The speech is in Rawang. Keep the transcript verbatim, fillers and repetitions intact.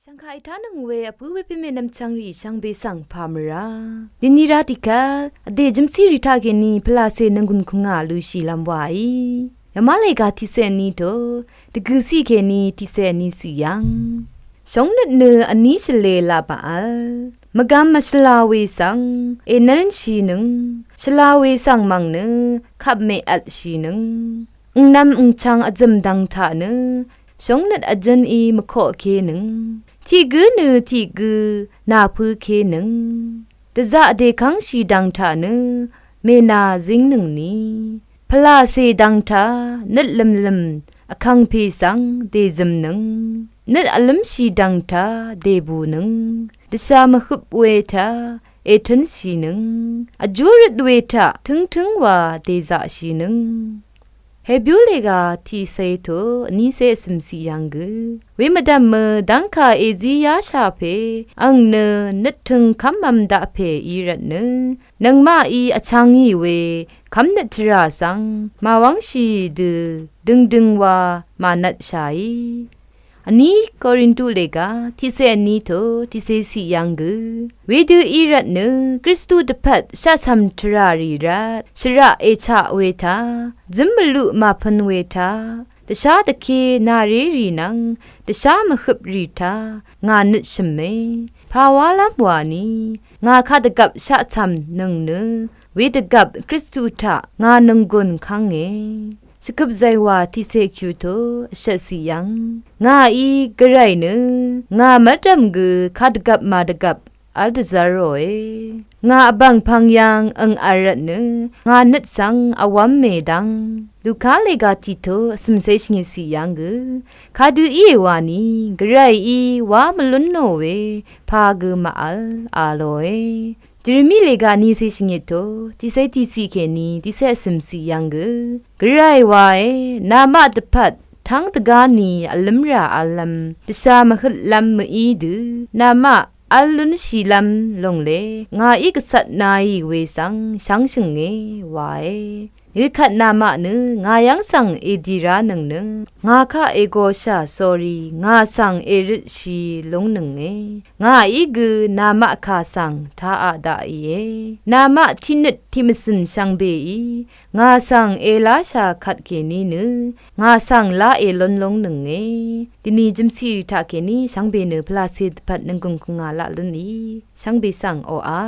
Shv̀ngkà ètánøng we vpǿ wepǿ mènvm chvngrì shvngbe svng pà mvrá. Dìni rá tiqkvt vdè jømsírì taqkèní pvlàcè nònggùn kùngà lushìlv́m wàí. Yvmá lèga tiqcè ní tø dvgø̀ciq kèní tiqcè ní cì yv́ng, shóngnøt nø vní shvlē laq màvl, mvgvm mvshvla we svng ènv́nshìnøng, shvla we svng mv̀ng nø kvp mèvtshìnøng, ǹgnv̄m ǹchv̄ng vzø̀m dv̄ng taq nø shóngnøt vjǿn í mvkoqkénøng, tiq gǿ nø tiq gǿ nàpǿkénøng, dvzaq dèkv́ngshì dv̄ng taq nø mènā zíngnøngni, pvlàcè dv̄ng taq nøt lø̀mlø̀m vkv̀ngpè svng dèzø̀mnøng, nøt vlǿmshì dv̄ng taq dèbùnøng, dvshà mvhøp we taq ètǿnshìnøng, vjú røt we taq tǿngtǿng wa dèzaqshìnøng. Hebyú lèga tiqcè tø vnícè vcø̀m ciq yv́ng gø, wemvdv̀m mø dv́ngkà èzí yáshà pè àng nø nøttø̀ng kv́mv̄m daq pè í rvtnø, nøngmaqí vchv̄ng ngì we kv́mnøt tvrà svng màwv́ngshì dø døngdøng wa mànvtshàí. Vní Korintu lèga tiqcè vní tø tiqcè ciq yv́ng gø, wedø í rvtnø Kristu dvpvt shaqcv̀m tvrà rì rvt shvraq èchaq we taq, zǿm mvluq màpø̄n we taq, dvshá dvké nàrérì nvng dvshá mvhøprì taq ngà nøtshø̀me. Pàwálv́m wàni, ngà kadvgvp shaqcv̀m nøng nø wedvgvp Kristu taq ngà nònggùn kv́nge. Shvkøp zaywà tiqcè kyutø vshvt ciq yv́ng, ngàí gvray nø ngà mv́rdv̀m gø kadvgvp màdvgvp v́l dvzv́r ròe. Ngà vbv̀ngpv̄ng yv́ng øng v̄l rvtnø ngà nøt svng vwv́m mèdv́ng. Luka lèga tiqtø vcø̀mcé shvngit ciq yv́ng gø, kadø íe wàni, gvrayí wá mvlúnò we pà gø màvl a lòe. Jeremi lèga niqcè shvngit tø tiqcè tiqciq kèní tiqcè vcø̀m ciq yv́ng gø, gvray wae, namaq dvpvt tv́ng dvgá ni vlǿmrà v̄llv́m, dvshà mvhøtlv́m mø̀í dø namaq v́l lúnshìlv́m lòngle, ngàí gvcvtnāì we svng shv́ngshø̀nge wae. Wekvt namaq nø ngà yv́ng svng èdì ránøng nø, ngà kaq ègoshà sórí ngà svng èrøtshì lúngnønge. Ngàí gø namaq kà svng tāaq daqìe. Namaq tiqnøt tiqmvcø̀n shvngbeí ngà svng èláshà kvtkèní nø, ngà svng lá èlún lúngnønge. Dìni jø̀msírì taqkèní shvngbe nø pvlàcè dvpvt nònggùn kùngà laq lúnì. Shvngbe svng oqà